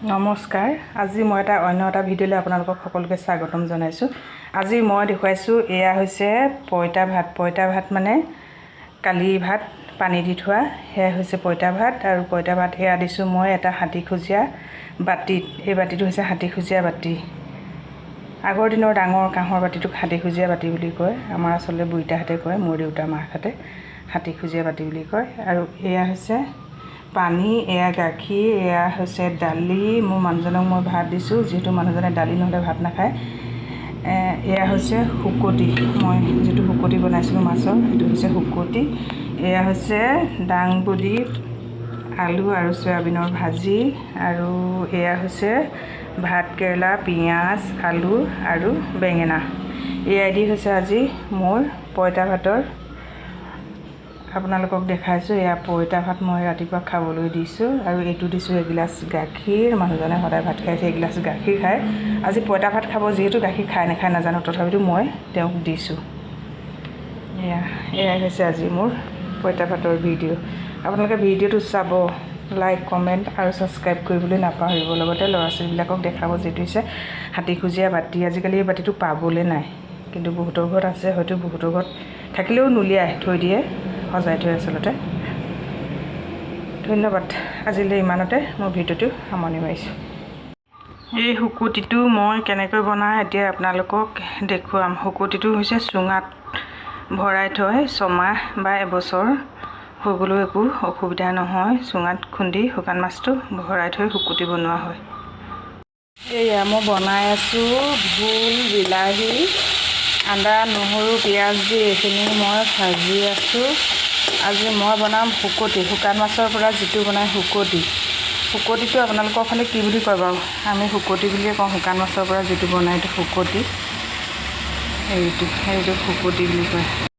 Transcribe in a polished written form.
নমস্কাৰ। আজি মই অন্য এটা ভিডিঅ'লৈ আপোনালোকক সকলোকে স্বাগতম জনাইছোঁ। আজি মই দেখুৱাইছোঁ, এয়া হৈছে পঁইতা ভাত। পঁইতা ভাত মানে কালি ভাত পানী দি থোৱা, সেয়া হৈছে পঁইতা ভাত। আৰু পঁইতা ভাত সেয়া দিছোঁ মই এটা হাতীখোজীয়া বাতিত। এই বাতিটো হৈছে হাতীখোজীয়া বাতি। আগৰ দিনৰ ডাঙৰ কাঁহৰ বাতিটোক হাতীখোজীয়া বাতি বুলি কয়। আমাৰ আচলতে বুঢ়ীতাহঁতে কয়, মোৰ দেউতা মাকহঁতে হাতীখোজীয়া বাতি বুলি কয়। আৰু এয়া হৈছে পানী, এয়া গাখীৰ, এয়া হৈছে দালি। মোৰ মানুহজনক মই ভাত দিছোঁ, যিহেতু মানুহজনে দালি নহ'লে ভাত নাখায়। এয়া হৈছে শুকতি। মই যিটো শুকতি বনাইছিলোঁ মাছৰ, সেইটো হৈছে শুকতি। এয়া হৈছে দাংবডি, আলু আৰু চয়াবিনৰ ভাজি। আৰু এয়া হৈছে ভাত কেৰেলা, পিঁয়াজ, আলু আৰু বেঙেনা। এয়াই দি হৈছে আজি মোৰ পঁইতা ভাতৰ আপোনালোকক দেখাইছোঁ। এয়া পঁইতা ভাত মই ৰাতিপুৱা খাবলৈ দিছোঁ। আৰু এইটো দিছোঁ এগিলাচ গাখীৰ। মানুহজনে সদায় ভাত খাই উঠি এগিলাচ গাখীৰ খায়। আজি পঁইতা ভাত খাব যিহেতু, গাখীৰ খায় নাখায় নাজানো, তথাপিতো মই তেওঁক দিছোঁ। এয়াই হৈছে আজি মোৰ পঁইতা ভাতৰ ভিডিঅ'। আপোনালোকে ভিডিঅ'টো চাব, লাইক, কমেণ্ট আৰু ছাবস্ক্ৰাইব কৰিবলৈ নাপাহৰিব। লগতে ল'ৰা ছোৱালীবিলাকক দেখাব, যিটো হৈছে হাতীখোজীয়া বাতি। আজিকালি এই বাতিটো পাবলৈ নাই, কিন্তু বহুতৰ ঘৰত আছে। হয়তো বহুতৰ ঘৰত থাকিলেও নুলিয়াই থৈ দিয়ে, সজাই থৈ আচলতে। ধন্যবাদ। আজিলৈ ইমানতে মই ভিডিঅ'টো সামৰণি মাৰিছোঁ। এই শুকুতিটো মই কেনেকৈ বনাওঁ এতিয়া আপোনালোকক দেখুৱাম। শুকুতিটো হৈছে চুঙাত ভৰাই থয়, 6 মাহ বা এবছৰ হৈ গ'লেও একো অসুবিধা নহয়। চুঙাত খুন্দি শুকান মাছটো ভৰাই থৈ শুকুতি বনোৱা হয়। এয়া মই বনাই আছোঁ ভোল, বিলাহী, আদা, নহৰু, পিঁয়াজ দি এইখিনি মই ভাজি আছোঁ। আজি মই বনাম শুকতি, শুকান মাছৰ পৰা যিটো বনাই শুকতি। শুকতিটো আপোনালোকৰ ফালে কি বুলি কয় বাৰু? আমি শুকতি বুলিয়ে কওঁ। শুকান মাছৰ পৰা যিটো বনায়, এইটো শুকতি। এইটো শুকতি বুলি কয়।